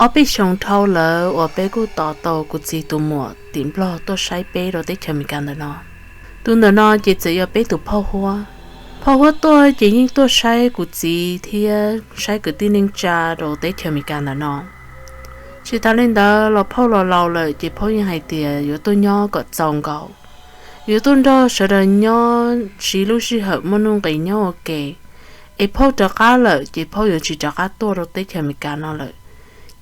Ob peb xyoos dhau lawm uas peb kuj tos tau kuv txiv tus muam tim Nplog tuaj saib peb rau teb chaws Amelikas ntawm no. Tus ntawm no ces txawm yog peb tus phauj huab. Phauj huab tuaj ces yeej tuaj saib kuv txiv thiab saib kwv tij neej tsa rau teb chaws Amelikas ntawm no. Tsis tas li ntawd los phauj los laus lawm ces phauj yeej hais tias yuav tuaj nyob kom txaus nkaus, yuav tuaj nrog sawv daws nyob siv lub sij hawm muaj nuj nqis nyob ua ke. Es phauj rov qab lawm ces phauj yuav tsis rov qab tuaj rau teb chaws Amelikas no lawm.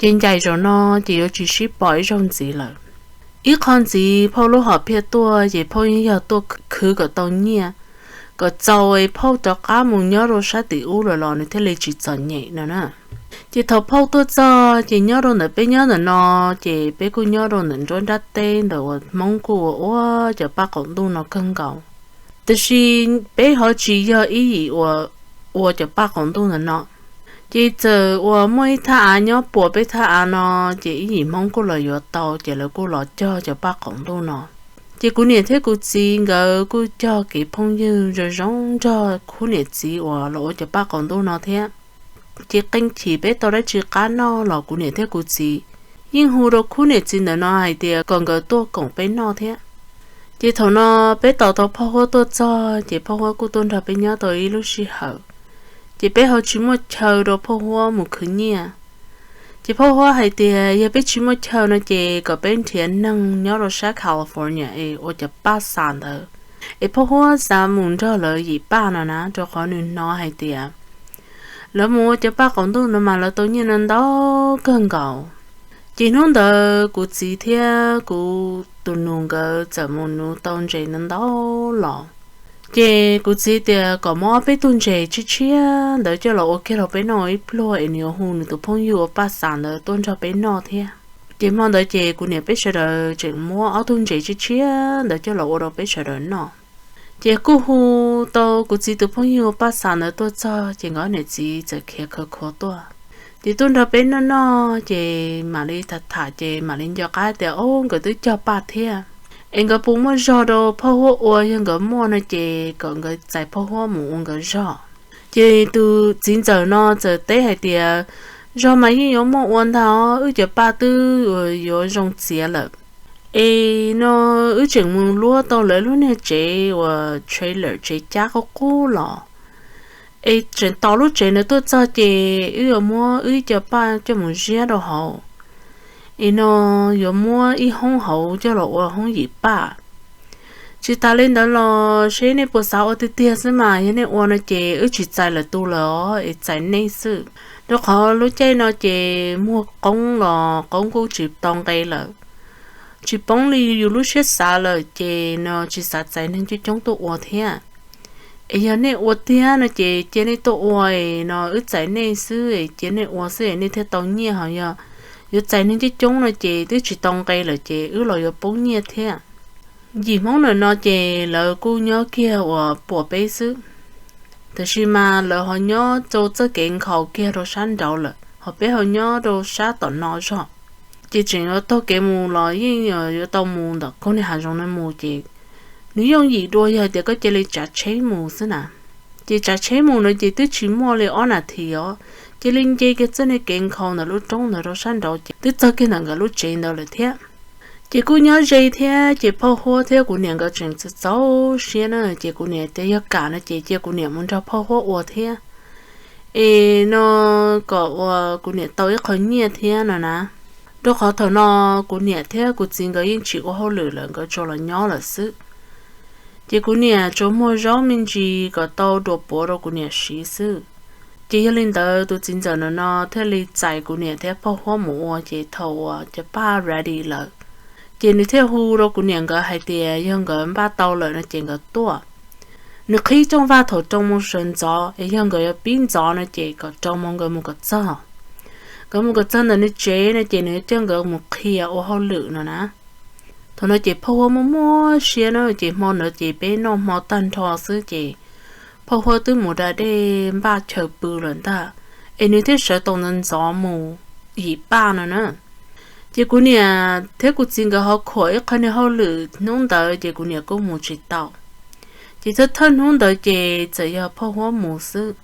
Ces ncaim zaum no ces yuav tsis sib pom ib zaug ntxiv lawm. Ib qho ntxiv phauj lub hom phiaj tuaj ces phauj yeej yog tuaj khwv kom tau nyiaj, kom txaus es phauj rov qab mus nyob rau sab tim ub lawm los nws thiaj li tsis txom nyem no na. Ces thaum phauj tuaj txog ces nyob rau ntawm peb nyob ntawm no, ces peb kuj nyob rau ntawm nruab nrab teb ntawm uas Hmoob kuj ua ua cov paj qaum ntuj no kawg nkaus. Tiam sis peb ho tsis yog ib yim uas ua cov paj qaum ntuj ntawm no. Ces txawm uas muaj ib thaj av nyob puas peb thaj av no, ces ib yim Hmoob kuj los yuav tau ces lawv kuj los cog cov paj qaum ntuj no. Ces kuv niam thiab kuv txiv nkawd kuj cog kev phooj ywg zoo zoo nrog khub niam txiv uas los ua cov paj qaum ntuj no thiab. Ces qee chim peb tau dab tsi qab noj los kuv niam thiab kuv txiv yeej hu rau khub niam txiv ntawm no hais tias kom nkawd tuaj koom peb noj thiab. Ces thaum no peb tos tau phauj huab tuaj txog ces phauj huab kuj tuaj nrog peb nyob tau ib lub sij hawm. Ces peb ho tsis muaj chaw rau phauj huab mus khwv nyiaj. Ces phauj huab hais tias yog peb tsis muaj chaw no ces kom peb nrhiav neeg nyob rau sab California es ua cov paj xam ntawd, es phauj huab xav mus nrog lawv yim paj no na, rau qhov nws hnov hais tias lawv mus ua cov paj qaum ntuj no mas lawv tau nyiaj no ntau kawg nkaus. Ces hnub ntawd kuv txiv thiab kuv tus nus nkawd txawm mus nuv tau ntses ntau ntau los. Ces kuv txiv tias kom muab ob peb tug ntses tshiab tshiab ntawd coj los ua kiag rau peb noj ib pluag es nws yuav hu nws tus phooj ywg ua paj xam ntawd tuaj nrog peb noj thiab. Ces hmo ntawd ces kuv niam peb sawv daws tseem muab ob tug ntses tshiab tshiab ntawd coj los ua rau peb sawv daws noj. Ces kuj hu tau kuv txiv tus phooj ywg ua paj xam ntawd tuaj txog ces nkawd niam txiv txawm khiav khawv khuav tuaj. Ces tuaj nrog peb noj noj ces mam li tham tham ces mam li nco qab tias o nkawd twb cog paj thiab. Es nkawd puas muaj zog rau phauj huab ua, yog nkawd muaj no ces kom nkawd txais phauj huab mus ua nkawd zog. Ces tus txiv ntxawm no txawm teb hais tias zog mas yeej yuav muaj ua ntag os, wb cov paj twb yuav zoo txiav lawm. Es no wb tseem mus luab tau lawv lub niag tsev uas trailer tsev cab qub qub los. Es tseem tos lub tsev ntawd tuaj txog ces wb yuav muab wb cov paj coj mus ziab rau hauv. Es no yuav muab ib hoob hauv coj los ua hoob yim paj. Tsis tas li ntawd los seb nej puas xav ua tiag tiag xwb mas yog nej ua no ces wb tsis txais lwm tus lawm os, es txais nej xwb. Rau qhov lub caij no ces muag qoob los qoob kuj tsis tau nqe lawm. Tsis poob li yus lub siab xav lawm ces no tsis xav txais neeg coob coob tuaj ua thiab. Es yog nej ua tiag no ces cia nej tuaj ua es no wb txais nej xwb es cia nej ua xwb es nej thiaj tau nyiaj, ho yog yuav txais neeg coob coob no ces twb tsis tau nqe lawm ces wb los yuav poob nyiaj thiab. Yim Hmoob ntawm no ces lawv kuj nyob kiag uas puas peb xwb, tab sis mas lawv ho nyob rau txoj kev nkhaus kiag rau sab nraud lawm, ho peb ho nyob rau sab tom no zog. Ces tseem yuav taug kev mus los yeej yuav tau mus ntawm koog niag hav zoov no mus ces nws yooj yim dua yog tias koj cia li tsav tsheb mus xwb na. Ces tsav tsheb mus no ces twb tsis muaj li ob nas this os, cia li nce kiag txoj niag kev nkhaus ntawm lub roob ntawd rau sab nraud ces twb txog kiag ntawm nkawd lub tsev ntawd lawm thiab. Ces kuj nyob ze thiab ces phauj huab thiab kuv niam nkawd tseem txaus siab na, ces kuv niam tias yog kam no ces cia kuv niam mus nrog phauj huab ua thiab, es no kom uas kuv niam tau ib qho nyiaj thiab no na. Rau qhov thaum no kuv niam thiab kuv txiv nkawd yeej tsis ua hauj lwm lawm, nkawd tsuas los nyob lawm xwb. Ces kuv niam tsuas muag zaub me ntsis kom tau dua puav rau kuv niam siv xwb. Ces yog li ntawd tus txiv ntxawm no no thiaj li txais kuv niam thiab phauj huab mus ua, ces thaum uas cov paj ready lawm, ces nws thiaj hu rau kuv niam nkawd hais tias yog nkawd npaj tau lawm no ces nkawd tuaj. Nws qhib rooj vag thaum rau moos sawv ntxov, es yog nkawd yuav pib ntxov no ces kom rau moos nkawd mus kom txog. Nkawd mus kom txog ntawm nws tsev no ces nws coj nkawd mus qhia ua hauj lwm no na. Thaum no ces phauj huab muaj muaj siab na, ces hmo ntawd ces peb noj hmo tag nrho xwb ces phauj huab twb mus da dej npaj chaw pw lawm ntag, es nws thiaj sawv tau ntxov ntxov mus yim paj no na. Ces kuv niam thiab kuv txiv nkawd ho khuam ib qho niag hauj lwm hnub ntawd ces kuv niam kuj mus tsis tau. Ces thawj thawj hnub ntawd ces txawm yog phauj huab mus xwb.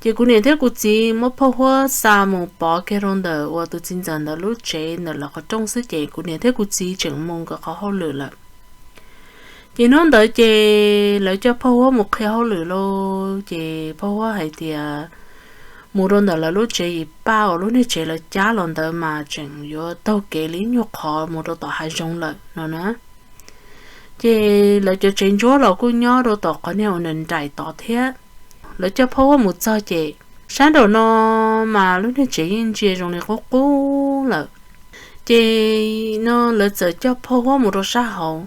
Ces kuv niam thiab kuv txiv muab Phauj Huab xa mus pov kiag rau ntawm uas tus txiv ntxawm ntawd lub tsev ntawm lawv qhov rooj xwb ces kuv niam thiab kuv txiv tseem mus nkawd qhov hauj lwm lawm. Ces hnub ntawd ces lawv coj Phauj Huab mus qhia hauj lwm lauj, ces Phauj Huab hais tias mus rau ntawm lawv lub tsev Yim Paj uas lub niag tsev lawv cab los ntawd mas tseem yuav taug kev li nyuag qhov mus rau tom hav zoov lawm no na. Ces lawv cov tsev ntsuab los kuj nyob rau tom qhov niag uas nraim tod thiab. Lawv coj Phauj Huab mus txog ces sab nraum no mas lub niag tsev yeej ntsia zoo li qub qub lawm. Ces no lawv txawm coj Phauj Huab mus rau sab hauv.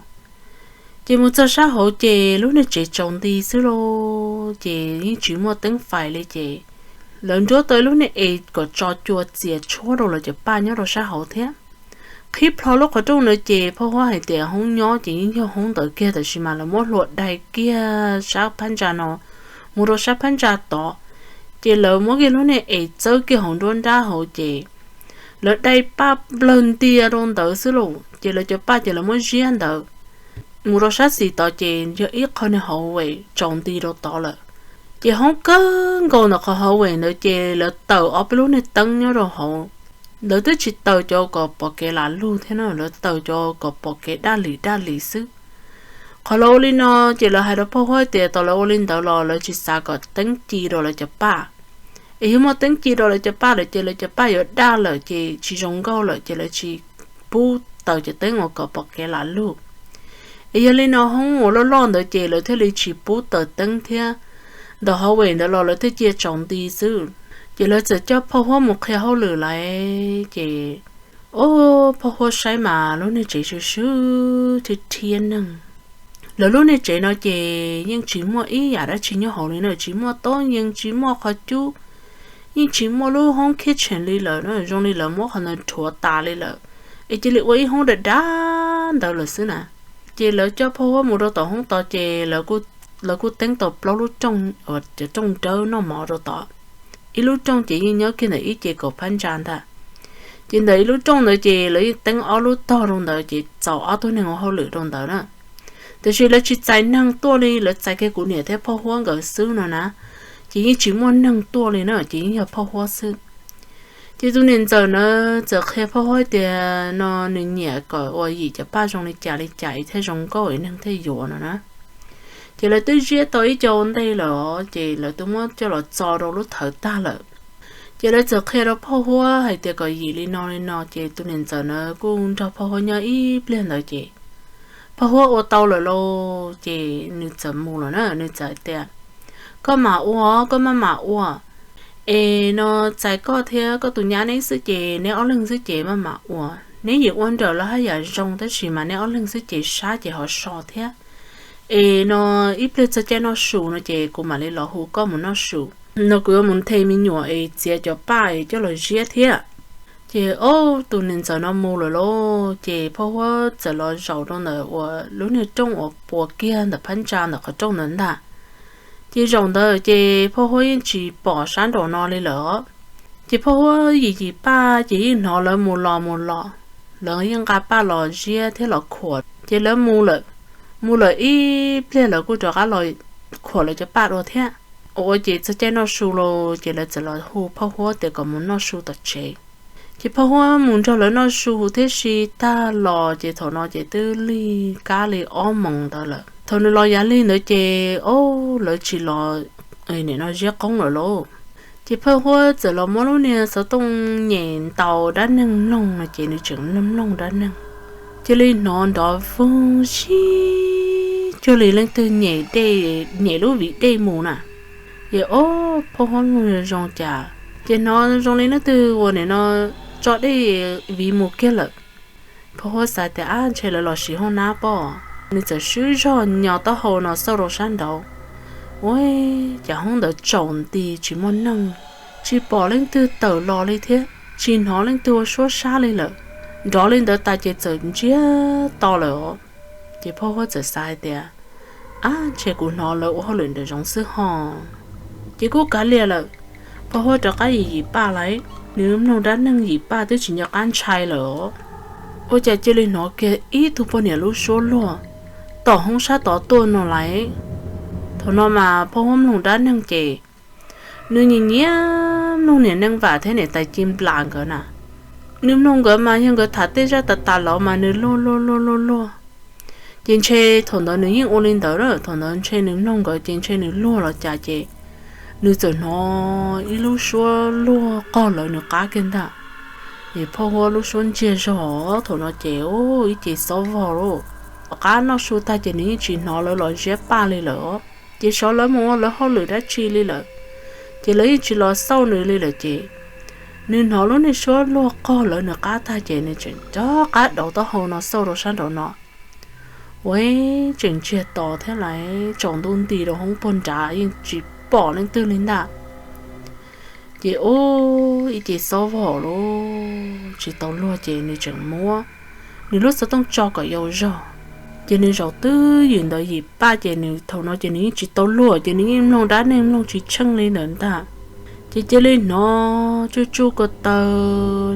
Ces mus txog sab hauv ces lub niag tsev tsaus nti xwb lauj, ces yeej tsis muaj teeb fais li ces lawv nruab tau ib lub niag es kom tso cua txias tshuab rau lawv cov paj nyob rau sab hauv thiab. Qhib plho lub qhov rooj ntawd ces Phauj Huab hais tias hoob nyob ces yeej yog hoob ntawd kiag tab sis mas lawv muab hlua dai kiag sab phab ntsa no mus rau sab phab ntsa tod. Ces lawv muab kiag lub niag es txawb kiag hauv nruab nrab hauv ces lawv dai paj nplawg ntia rau ntawd xwb lauj, ces lawv cov paj ces lawv muab ziab ntawd mus rau sab xis tod ces yog ib qho niag hauv es tsaus nti rau tod lawm. Ces hoob kawg nkaus ntawm qhov hauv es ntawd ces lawv taws ob peb lub niag teeb nyob rau hauv. Lawv twb tsis taws cov kom pom kev lam lug thiab no, lawv taws cov kom pom kev daj lim daj lim xwb. Qhov lawv ua li no ces lawv hais rau Phauj Huab tias tau lawv ua li ntawd los lawv tsis xav kom teeb ci rau lawv cov paj. Es yog muaj teeb ci rau lawv cov paj lawm ces lawv cov paj yuav daj lawm ces tsis zoo nkauj lawm ces lawv tsis pub taws cov teeb uas kom pom kev lam lug. Es yog li no hoob uas loj loj ntawd ces lawv thiaj li tsis pub taws teeb thiab. Ntawm hauv es ntawd los lawv thiaj cia tsaus nti xwb. Ces lawv txawm coj Phauj Huab mus qhia hauj lwm lawm ces o, Phauj Huab saib mas lub niag tsev swb swb thiab thiab neeg. Lawv lub niag tsev no ces yeej tsis muaj ib yam dab tsi nyob hauv li na, tsis muaj tub yees tsis muaj qhov cub, yeej tsis muaj lub hoob khiab tsheem li lawm no, zoo li lawv muab qhov ntawd rhuav tas li lawm, es cia li ua ib hoob dav dav ntawd lawm xwb na. Ces lawv coj Phauj Huab mus rau tom hoob tod ces lawv kuj teeb tau plaub lub rooj, cov rooj dawb noj mov rau tod. Ib lub rooj ces yeej nyob kiag ntawm ib ce kaum phab ntsa ntag. Ces ntawm ib lub rooj ntawd ces lawv yeej teeb ob lub tog rau ntawd ces txaus ob tug neeg ua hauj lwm rau ntawd na. Tiam sis lawv tsis txais neeg tuaj li, lawv txais kiag kuv niam thiab Phauj Huab nkawd xwb no na. Ces yeej tsis muaj neeg tuaj li na, ces yeej yog Phauj Huab xwb. Ces tus niam ntxawm na txawm qhia Phauj Huab tias no nws nyiam kom ua Yim cov paj zoo li cas li cas thiaj zoo nkauj es neeg thiaj yuav no na. Ces lawv twb ziab tau ib co ua ntej lawm ces lawv twb muab coj los txo rau lub thawv tag lawm. Ces lawv txawm qhia rau Phauj Huab hais tias kom Yim li no li no ces tus niam ntxawm na kuj nrog Phauj Huab nyob ib pliag ntawd ces Phauj Huab ua tau lawm lauj ces nws txawm mus lawm na, nws txawm tias koj mam ua, koj maj mam ua. Es no txais koj thiab koj tus nyab neb xwb ces neb ob leeg xwb ces maj mam ua. Neb yim ua nrawm los haj yam zoo tab sis mas neb ob leeg xwb ces sab ces ho so thiab. Es no ib pliag txog caij noj su no ces kuv mam li los hu koj mus noj su. No kuv yuav mus nthe me nyuam es txiav cov paj es coj los ziab thiab. Ces o, tus niam ntxawm no mus lawm lauj ces Phauj Huab txawm los zaum rau ntawm uas lub niag rooj uas puas kiag ntawm phab ntsa ntawm qhov rooj ntawd ntag. Ces zaum ntawd ces Phauj Huab yeej tsis pom sab nraum no li lawm. Ces Phauj Huab yim yim paj ces yeej hnov lawv mus los mus los, lawv yeej nqa paj los ziab thiab los khuam ces lawv mus lawm. Mus lawm ib pliag lawv kuj rov qab los khuam lawv cov paj dua thiab. Ua ua ces txog caij noj su los ces lawv txawm los hu Phauj Huab tias kom mus noj su tom tsev. Ces Phauj Huab mus nrog lawv noj su thiab si tag los ces thaum no ces twb lig kab li ob moos ntawd lawm. Thaum nws los yav lig ntawd ces o, lawv tsis los, nim no ziab qoob lawm lauj. Ces Phauj Huab txawm los muab lub niag xov tooj nyem ntaus dab neeg mloog no ces nws tseem mloog dab neeg, cia li hnov nrov voog zib cuag li leej twg nyem lub vim dej mus na. Ces o, Phauj Huab mloog zoo cas ces hnov zoo li leej twg uas nim no tso dej vim mus kiag lawm. Phauj Huab xav tias ab ntshe lawv los siv hoob nab pob. Nws txawm swb zog nyo taub hau no xauj rau sab nraud. Ua cas hoob ntawd tsaus nti tsis muaj neeg, tsis pom leej twg tawm los li thiab tsis hnov leej twg ua suab sab li lawm. Nrov li ntawd tas ces txawm ntsiag to lawm os. Ces Phauj Huab txawm xav hais tias ab ntshe kuv hnov lawv ua hauj lwm nram zoov xwb ho. Ces kuj kav liam lawm, Phauj Huab rov qab yim yim paj lawm. Nws mloog dab neeg yim paj twb tsis nco qab ntshai lawm os. Ua cas cia li hnov kiag ib tug poj niam lub suab luag tom hoob sab tod tuaj no lawm. Thaum no mas Phauj Huab mloog dab neeg ces Nws nyiam nyiam mloog niam Neej Vam thiab niam tais Ci Nplas nkawd na. Nws mloog nkawd mas yog nkawd tham tej zaj tas tas los mas nws luag luag luag luag luag. Ces ntshe thaum ntawd nws yeej ua li ntawd lawm, thaum ntawd ntshe nws mloog nkawd ces ntshe nws luag los cas ces nws txawm hnov ib lub suab luag qog lawv nws qab kiag ntag. Es Phauj Huab lub suab ntsiag zog, thaum no ces ib ce xob vog lauj. Tom qab noj su tag ces nws yeej tsis hnov lawv los ziab paj li lawm os. Ces xyov lawv mus ua lawv hauj lwm dab tsi li lawm. Ces lawv yeej tsis los xauj nws li lawm ces nws hnov lub niag suab luag qog lawv nws qab tag ces nws tseem rov qab dauv taub hau no xauj rau sab nraum no. Ua tseem ntsiag to thiab lawm, tsaus ntuj nti rau hoob puag nrad yeej tsis pom leej twg li ntag. Ces ua ib ce xob vog lauj, tsis tau luag ces nws tseem muab nws lub xov tooj tso kom yau zog. Ces nws zaum twj ywm ntawd yim paj ces nws thaum no ces nws yeej tsis tau luag ces nws yeej mloog dab neeg mloog tsis tsheej li ntawd ntag. Ces cia li hnov tsuj tsuj ko taw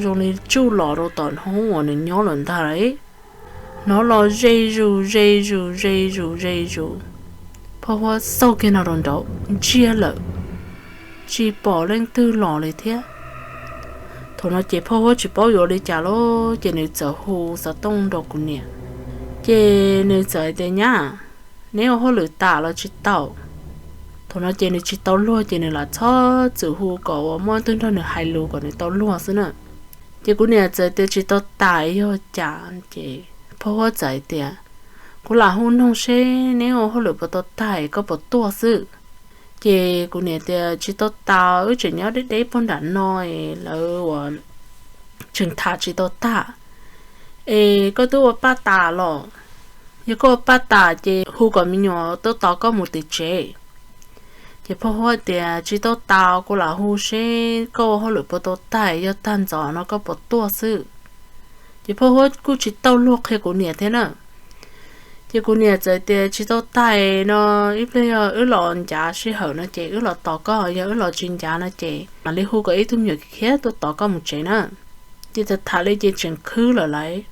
zoo li tsuj los rau tom hoob uas nws nyob lawm ntag lauj. Hnov los ze zus ze zus ze zus ze zus. Phauj Huab xauj kiag no rau nraud ntsiag lawm, tsis pom leej twg los li thiab. Thaum no ces Phauj Huab tsis paub yuav li cas lauj, ces nws txawm hu xov tooj rau kuv niam. Ces nws txawm hais tias, Nyab, neb ua hauj lwm tas los tsis tau? Thaum no ces nws tsis tau luag ces nws lam txhob txwm hu kom uas muaj tus nrog nws hais lus kom nws tau luag xwb na. Ces kuv niam txawm tias, Tsis tau tas yog cas? Ces Phauj Huab txawm hais tias, Kuv lam hu noog seb neb ua hauj lwm puas tau tag es koj puas tuaj xwb. Ces kuv niam tias, Tsis tau tas, wb tseem nyob deb deb puag nram no es lawv uas tseem tham tsis tau tag. Es koj twb ua paj tas los? Yog koj ua paj tas ces hu kom me nyuam tuaj tos koj mus tim tsev. Ces Phauj Huab tias, Tsis tau tas, kuv lam hu seb koj ua hauj lwm puas tau tag, yog tag ntxov no koj puas tuaj xwb. Ces Phauj Huab kuj tsis tau luag qhia kuv niam thiab na. Ces kuv niam txawm tias, Tsis tau tas no, ib pliag yog wb los ncav sij hawm no ces wb los tos koj, yog wb los tsis ncav no ces mam li hu kom ib tug me nyuam khiav tuaj tos koj mus tsev na. Ces tham tham li ces tseem khwb lawm lauj.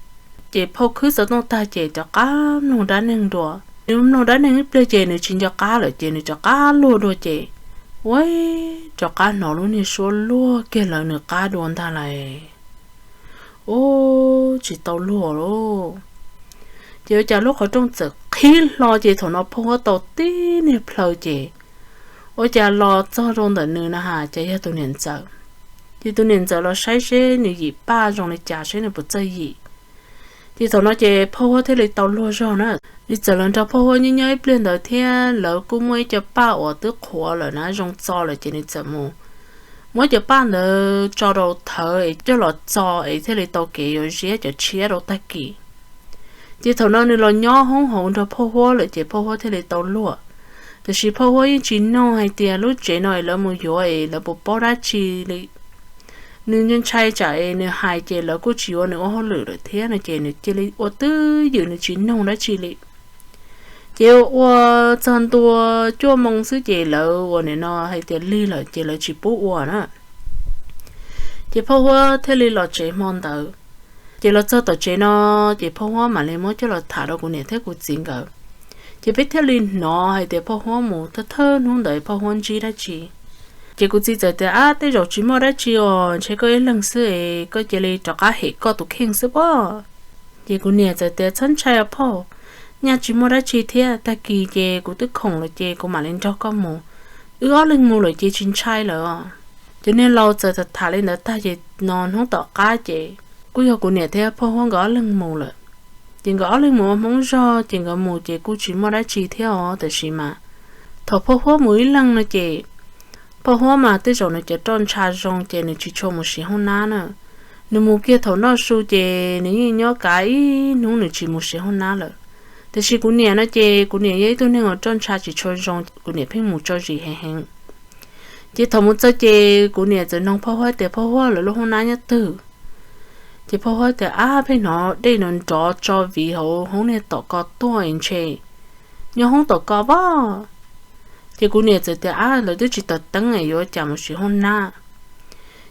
Ces Phauj khwb xov tooj tag ces rov qab mloog dab neeg dua. Nws mloog dab neeg ib pliag ces nws tsis nco qab lawm ces nws rov qab luag dua ces ua rov qab hnov lub niag suab luag kiag lawv nws qab dua ntag lauj. Ub, tsis tau luag lauj. Ces ua cas lub qhov rooj txawm qhib hlo ces thaum no Phauj Huab tau tib niag plhaw ces ua cas los txog rau ntawm nws na has cas yog tus niam ntxawm. Ces tus niam ntxawm los saib seb nws yim paj zoo li cas seb nws puas txawj yim. Ces thaum no ces Phauj Huab thiaj li tau luag zog na. Nws txawm los nrog Phauj Huab nyob nyob ib pliag ntawd thiab lawv kuj muaj ib co paj uas twb qhuav lawm na zoo txo lawm ces nws txawm mus muab cov paj ntawd tso rau thawv es coj los txo es thiaj li tau kev yuav ziab cov tshiab rau tag kis. Ces thaum no nws los nyob hoob hauv nrog Phauj Huab lawm ces Phauj Huab thiaj li tau luag. Tiam sis Phauj Huab yeej tsis noog hais tias lub tsev no es lawv mus yuav es lawv puas paub dab tsi li. Nws ntshai tsam es nws hais ces lawv kuj tsis yuav nws ua hauj lwm lawm thiab no ces nws cia li ua twj ywm nws tsis noog dab tsi li. Ces ua txog ntua cuaj moo xwb ces lawv ua nim no hais tias lig lawm ces lawv tsis pub ua na. Ces Phauj Huab thiaj li los tsev hmo ntawd. Ces los txog tom tsev no, ces Phauj Huab mam li muab coj los tham rau kuv niam thiab kuv txiv nkawd. Ces peb thiaj li hnov hais tias Phauj Huab mus thawj thawj hnub ntawd Phauj Huab ntsib dab tsi. Ces kuv txiv txawm tias, Ab, tej zaum tsis muaj dab tsi os, ntshe koj ib leeg xwb es koj cia li rov qab hem koj tus kheej xwb pob. Ces kuv niam txawm tias, Txhob ntshai os phauj, nyaj tsis muaj dab tsi thiab, tag kis ces kuv twb khoom lawm ces kuv mam li nrog koj mus. Wb ob leeg mus lawm ces tsis ntshai lawm os. Ces niag laus txawm tham tham li ntawd tag ces no hnub tom qab ces kuj yog kuv niam thiab Phauj Huab nkawd ob leeg mus lawm. Ces nkawd ob leeg mus ua Hmoob zog ces nkawd mus ces kuj tsis muaj dab tsi thiab os, tab sis mas thaum Phauj Huab mus ib leeg no ces Phauj Huab mas tej zaum nws cov roj ntsha zoo ces nws tsis tshua mus siv hoob nab na. Nws mus kiag thaum noj su ces nws yeej nyob kav ib hnub nws tsis mus siv hoob nab lawm. Tiam sis kuv niam no ces kuv niam yog ib tug neeg uas roj ntsha tsis tshua zoo, kuv niam pheej mus tso zis heev heev. Ces thaum mus txog ces kuv niam txawm noog Phauj Huab tias, Phauj Huab, lawv lub hoob nab nyob twg? Ces Phauj Huab tias, Ab, pheej hnov dej nrov nrov tso viv hauv hoob niag tom ko tuaj ntshe nyob hoob tom ko pob. Ces kuv niam txawm tias, Ab, lawv twb tsis taws teeb es yuav cas mus siv hoob nab.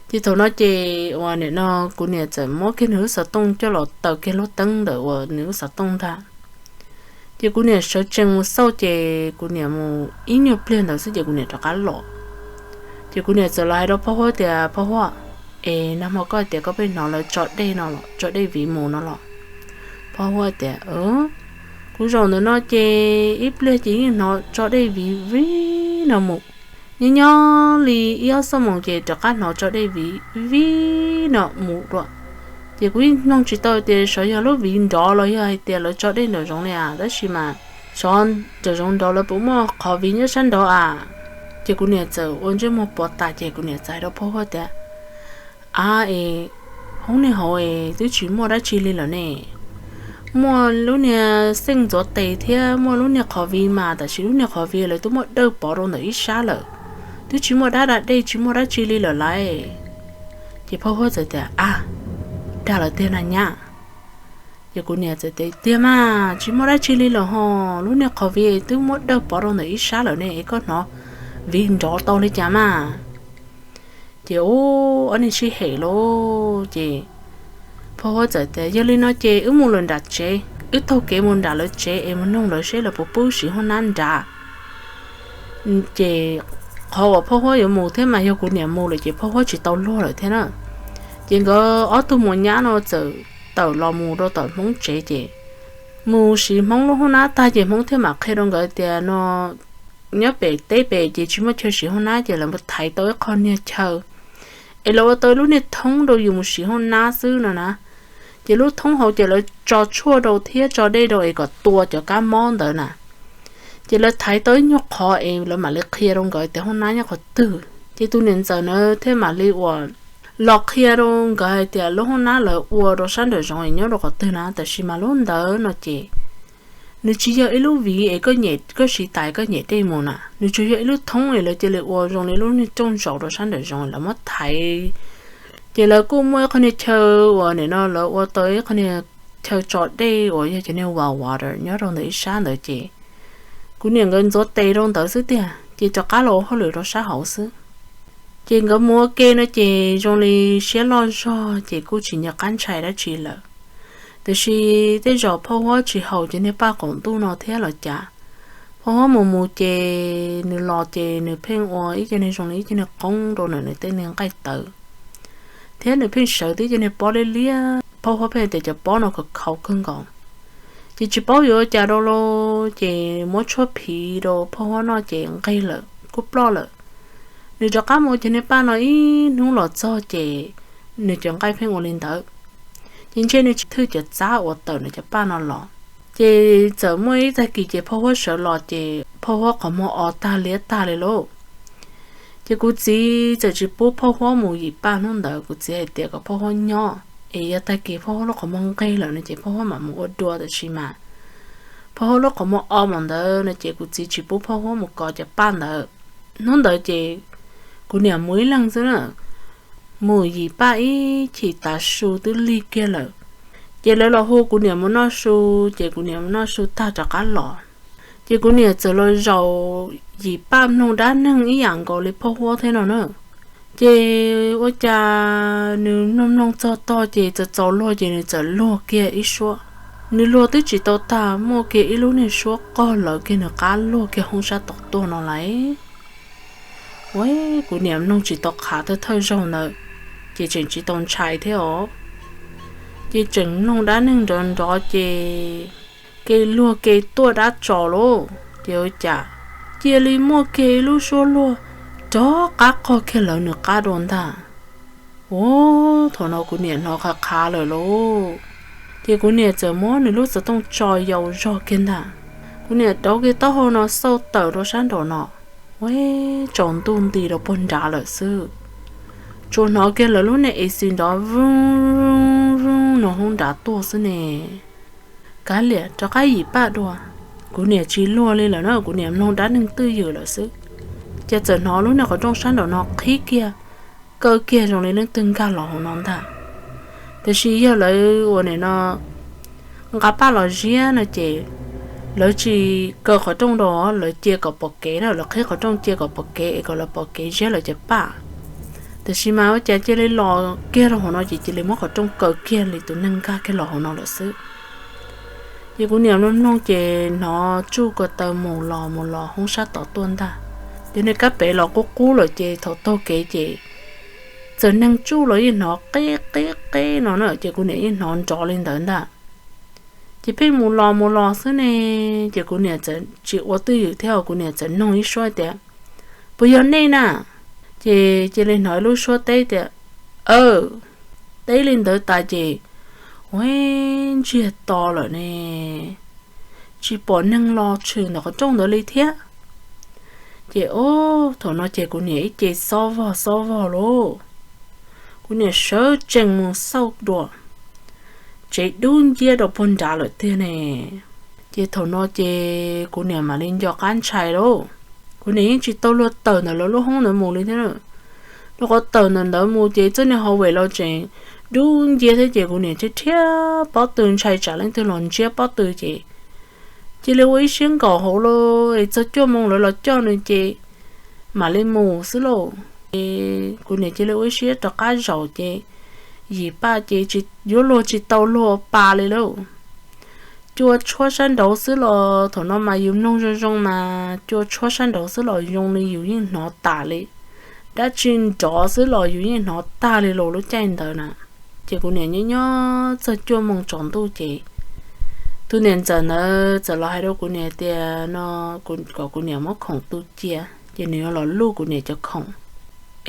Ces thaum no ces uas nim no kuv niam txawm muab kiag nws lub xov tooj coj los taws kiag lub teeb ntawm uas nws lub xov tooj ntag. Ces kuv niam sawv tsees mus xauj ces kuv niam mus ib nyuag pliag ntawd xwb ces kuv niam rov qab los. Ces kuv niam txawm los hais rau Phauj Huab tias, Phauj Huab, es nag hmo koj tias koj pheej hnov lawv tso dej no los, tso dej viv mus no los? Phauj Huab tias, Kuv zaum ntawm no ces ib pliag ces yeej hnov tso dej viv viv no mus. Nyob nyob li ib ob xuab moos ces rov qab hnov tso dej viv viv no mus dua. Ces kuv yeej mloog tsis tau tias xyov yog lub viv nrov los yog hais tias lawv tso dej nraum zoov li as, tab sis mas xyov nraum zoov nrov lawv puas muaj qhov viv nyob sab nrov as. Ces kuv niam txawm ua ntsej muag pov tas ces kuv niam txawm hais rau Phauj Huab tias, Ab es, hoob niag hauv es twb tsis muaj dab tsi li lawm ne. Muaj lub niag xeej ntxuav tes thiab muaj lub niag qhov viv mas, tab sis lub niag qhov viv lawv twb muab dawj pov rau ntawm ib sab lawm, twb tsis muaj dab da dej tsis muaj dab tsi li lawm lauj. Ces Phauj Huab txawm tias, Ab, dag lawm tiag na nyab? Ces kuv niam txawm tias, Tiag mas, tsis muaj dab tsi li lawm ho, lub niag qhov viv twb muab dawj pov rau ntawm ib sab lawm ne es koj hnov viv nrov tau li cas mas? Ces ub, ob niag sib hem lauj. Ces Phauj Huab txawm tias, Yog li no ces wb mus lawm nram tsev, wb taug kev mus nram lawv tsev es mus noog lawv seb lawv puas pub siv hoob nab nrad. Ces qhov uas Phauj Huab yuav mus thiab mas yog kuv niam mus lawm ces Phauj Huab tsis tau luag lawm thiab na. Ces nkawd ob tug muam nyab no txawm tawm los mus rau tom Hmoob tsev ces mus siv Hmoob lub hoob nab tag ces Hmoob thiaj mam qhia rau nkawd tias no nyob pem teb pem ces tsis muaj chaw siv hoob nab ces lawv mus thaiv tau ib qho niag chaw es lawv ua tau lub niag thoob rau yus mus siv hoob nab xwb no na. Ces lub thoob hauv ces lawv tso tshuaj rau thiab tso dej rau es kom tua cov kab mob ntawd na. Ces lawv thaiv tau ib nyuag qhov es lawv mam li qhia rau nkawd tias hoob nab nyob qhov twg. Ces tus niam ntxawm na thiaj mam li uas los qhia rau nkawd hais tias lub hoob nab lawv ua rau sab nraum zoov es nyob rau qhov twg na, tab sis mas lub ntawd no ces nws tsis yog ib lub viv es koj nyem, koj siv tais koj nyem dej mus na, nws tsuas yog ib lub thoob es lawv cia li ua zoo li lub niag rooj zaum rau sab nraum zoov lawv muab thaiv. Ces lawv kuj muaj ib qho niag chaw uas nim no lawv ua tau ib qho niag chaw tso dej uas yog cov niag well water nyob rau ntawm ib sab ntawd ces kuv niam nkawd ntxuav tes rau ntawd xwb tiag ces rov qab los ua hauj lwm rau sab hauv xwb. Ces nkawd mus ua ke no ces zoo li siab loj zog ces kuj tsis nco qab ntshai dab tsi lawm. Tiam sis tej zaum Phauj Huab tsis haus cov niag paj qaum ntuj no thiab los cas, Phauj Huab mus mus ces nws los ces nws pheej ua ib co niag zoo li ib co niag qoob rau ntawm nws tej niag nqaij tawv, thiab nws pheej sawv tib co niag pob liab liab, Phauj Huab pheej tias cov pob no khov khaus kawg nkaus. Ces tsis paub yuav ua cas rau los ces muab tshuaj phiv rau Phauj Huab noj ces nqig lawm kuj ploj lawm. Nws rov qab mus ua cov niag paj no ib hnub los txog ces nws cov nqaij pheej ua li ntawd. Ces ntshe nws tsis thwj cov txab uas tawm nws cov paj no los. Ces txawm muaj ib tag kis ces Phauj Huab sawv los ces Phauj Huab qhov muag o tag liab tag li lauj. Ces kuv txiv txawm tsis pub Phauj Huab mus yim paj hnub ntawd, kuv txiv hais tias kom Phauj Huab nyob es yog tag kis Phauj Huab lub qhov muag nqig lawm no ces Phauj Huab mam mus ua dua, tab sis mas Phauj Huab lub qhov muag o mam ntawd no ces kuv txiv tsis pub Phauj Huab mus kov cov paj ntawd. Hnub ntawd ces kuv niam mus ib leeg xwb na, mus yim paj ib chim tav su twb lig kiag lawm. Ces lawv los hu kuv niam mus noj su, ces kuv niam mus noj su tag rov qab los. Ces kuv niam txawm los zaum yim paj mloog dab neeg ib yam nkaus li Phauj Huab thiab no na. Ces ua cas nws mloog mloog txog tog ces txawm txaus luag ces nws txawm luag kiag ib suab. Nws luag twb tsis tau tag muaj kiag ib lub niag suab qog lawv kiag nws qab luag kiag hoob sab tom tuaj no lauj. Ua kuv niam mloog tsis tau qhav thawj thawj zaug ntawd, ces tseem tsis tau ntshai thiab os. Ces tseem mloog dab neeg nrov nrov ces ke luag ke tuaj dab tso lauj, ces ua cas cia li muaj kiag ib lub suab luag rov qab qog kiag lawv nws qab dua ntag. Ua thaum no kuv niam hnov qhav qhav lawm lauj, ces kuv niam txawm muab nws lub xov tooj tso yau zog kiag ntag. Kuv niam rauv kiag taub hau no xauj tawm rau sab nraum no, ua tsaus ntuj nti rau puag nrad lawm xwb. Tsuas hnov kiag lawv lub niag ac nrov vooj vooj no hauv nrad tuaj xwb ne. Kav liam rov qab yim paj dua, kuv niam tsis luag li lawm na, kuv niam mloog dab neeg twj ywm lawm xwb. Ces txawm hnov lub niag qhov rooj sab nraum no qhib kiag, kaw kiag zoo li leej twg nkag los hauv no ntag. Tiam sis yog lawv ua nim no nqa paj los ziab no ces lawv tsis kaw qhov rooj rau, lawv cia kom pom kev na, lawv qhib qhov rooj cia kom pom kev es kom lawv pom kev ziab lawv cov paj. Tiam sis mas ua cas cia li los kiag rau hauv no ces cia li muab qhov rooj kaw kiag li tus neeg nkag kiag los hauv no lawm xwb. Ces kuv niam mloog mloog ces hnov tsuj ko taw mus los mus los hoob sab tod tuaj ntag. Ces niag kab pem los qub qub lawm ces thaum taug kev ces txawm neeg tsuj los yeej hnov qeb qeb qeb no na, ces kuv niam yeej hnov nrov li ntawd ntag. Ces pheej mus los mus los xwb ne, ces kuv niam txawm tsis ua twj ywm thiab, kuv niam txawm noog ib suab tias, puas yog nej na? Ces cia li hnov ib lub suab teb tias, aw. Teb li ntawd tas ces ua ntsiag to lawm ne, tsis pom neeg los tshwm ntawm qhov rooj ntawd li thiab. Ces o, thaum no ces kuv niam ib ce xob vog xob vog lauj, kuv niam sawv tsees mus xauj dua, tsev dub nciab rau puag nrad lawm tiag ne. Ces thaum no ces kuv niam mam li nco qab ntshai lauj. Kuv niam yeej tsis tau luag tawm ntawm lawv lub hoob ntawd mus li thiab. Rau qhov tawm ntawm ntawd mus ces txoj niag hauv lawv tseem dub nciab thiab ces kuv niam thiaj thiab pob tw ntshai tsam leej twg los ntsiab pob tw ces cia li ua ib siab nkaum hauv los es txog cuaj moo lawv los coj nws ces mam li mus xwb lauj. Ces kuv niam cia li ua ib siab rov qab zaum ces yim paj ces yuav luag tsis tau luag pa li lauj. Cua tshuab sab nraud xwb los thaum no mas yus mloog zoo zoo mas cua tshuab sab nraud xwb los zoo li yus yeej hnov tas li. Dab tsi nrov xwb los yus yeej hnov tag li los lub caij ntawd na. Ces kuv niam nyob nyob txog cuaj moo tsaus ntuj ces tus niam ntxawm ntawd txawm los hais rau kuv niam tias no, kom kuv niam muab khoom tu cia ces nws yuav los luj kuv niam cov khoom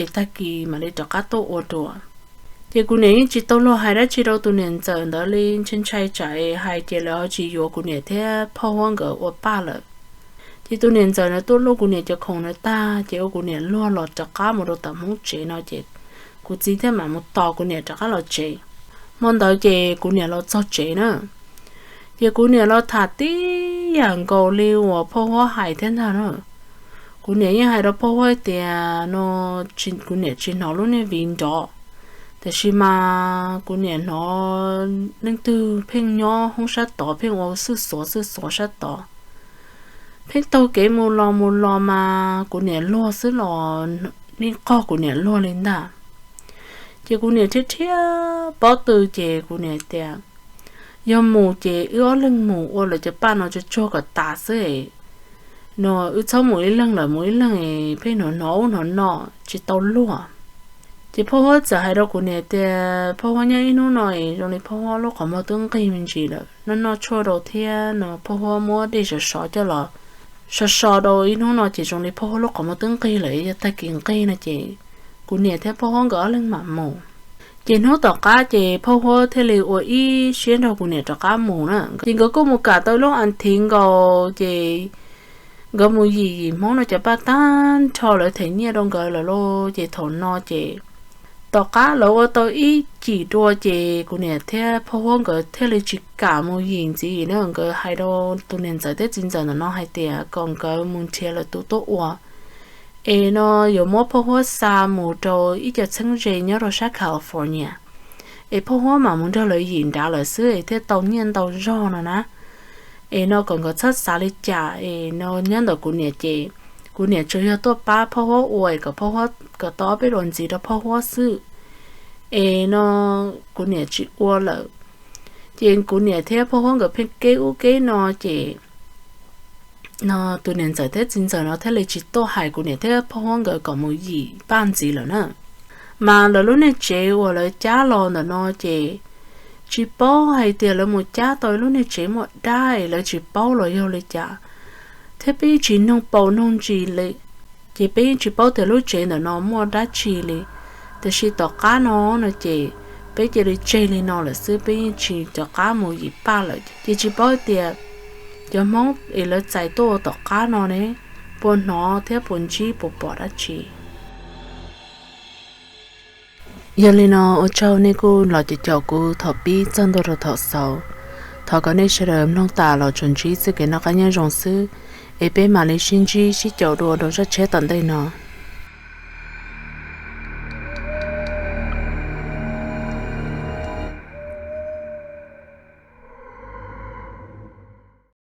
es tag kis mam li rov qab tuaj ua dua. Ces kuv niam yeej tsis tau luag hais dab tsi rau tus niam ntxawm ntawd li, ntshai ntshai tsam hais ces lawv ho tsis yuav kuv niam thiab phauj huab nkawd ua paj lawm. Ces tus niam ntxawm ntawd tuaj luj kuv niam cov khoom ntawd tag ces ua kuv niam luag los rov qab mus rau tom hmoob tsev no ces kuv txiv thiaj mam mus tos kuv niam rov qab los tsev. Hmo ntawd ces kuv niam los txog tsev na, ces kuv niam los tham tib yam nkaus li uas phauj huab hais thiab ntag na. Kuv niam yeej hais rau phauj huab tias no, kuv niam tsis hnov lub niag viv nrov, tiam sis mas kuv niam hnov leej twg pheej nyob hoob sab tod pheej ua xwj xuav xwj xuav sab tod, pheej taug kev mus los mus los mas kuv niam luag xwb los yeej qog kuv niam luag li ntag. Ces kuv niam thiab thiab pob tw ces kuv niam tias, yog mus ces wb ob leeg mus ua lawv cov paj no tsuag tsuag kom tas xwb es no wb txhob mus ib leeg, lawv mus ib leeg es pheej hnov hnov ub hnov no tsis tau luag. Ces phauj huab txawm hais rau kuv niam tias phauj huab nyob ib hnub no es zoo li phauj huab lub qhov muag twb nqig me ntsis lawm, noj noj tshuaj rau thiab no phauj huab muab dej sov sov coj los so so rau ib hnub no ces zoo li phauj huab lub qhov muag twb nqig lawm, yog tag kis nqig no ces kuv niam thiab phauj huab nkawd ob leeg mam mus. Ces hnub tom qab ces phauj huab thiaj li ua ib siab nrog kuv niam rov qab mus na. Ces nkawd kuj mus kam tau lub as thiv nkaus ces nkawd mus yim yim hmoob no cov paj tag nrho lawv them nyiaj rau nkawd lawm lauj. Ces thaum no ces tom qab lawv ua tau ib cim dua ces kuv niam thiab phauj huab nkawd thiaj li tsis kam mus yim ntxiv na. Nkawd hais rau tus niam ntxawm thiab txiv ntxawm ntawm no hais tias kom nkawd mus nrhiav lawv tus tuaj ua es no yuav muab phauj huab xa mus rau ib co txheeb ze nyob rau sab California es phauj huab mam mus nrog lawv yim nrad lawm xwb es thiaj tau nyiaj ntau zog no na. Es no kom nkawd txhob xav li cas es no nyob ntawm kuv niam ces kuv niam tsuas yog tuaj pab phauj huab ua es kom phauj huab kom tau ob peb luas ntxiv rau phauj huab xwb. Es no kuv niam tsis ua lawm ces kuv niam thiab phauj huab nkawd pheej keb ub keb no ces no tus niam ntxawm thiab txiv ntxawm no thiaj li tsis tuaj hais kuv niam thiab phauj huab nkawd kom mus yim paj ntxiv lawm na. Mas lawv lub niag tsev uas lawv cab los ntawm no ces tsis paub hais tias lawv mus cab tau lub niag tsev muaj dab es lawv tsis paub los yog li cas, thiab peb yeej tsis noog paus noog ntsis li. Ces peb yeej tsis paub tias lub tsev ntawm no muaj dab tsi li. Tiam sis tom qab no no ces peb cia li tseg li no lawm xwb, peb yeej tsis rov qab mus yim paj lawm. Ces tsis paub tias cov hmoob es lawv txais tuaj ua tom qab no ne puas hnov thiab puas ntsib puas pom dab tsi. Yog li no ua tsaug nej kuj los caum kuv thaum pib txog ntua rau thaum xaus. Thov kom nej sawv daws mloog tas los tsuas ntsib txoj kev noj qab nyob zoo xwb, es peb mam li sib ntsib sib caum dua rau zaj tshiab tom ntej no.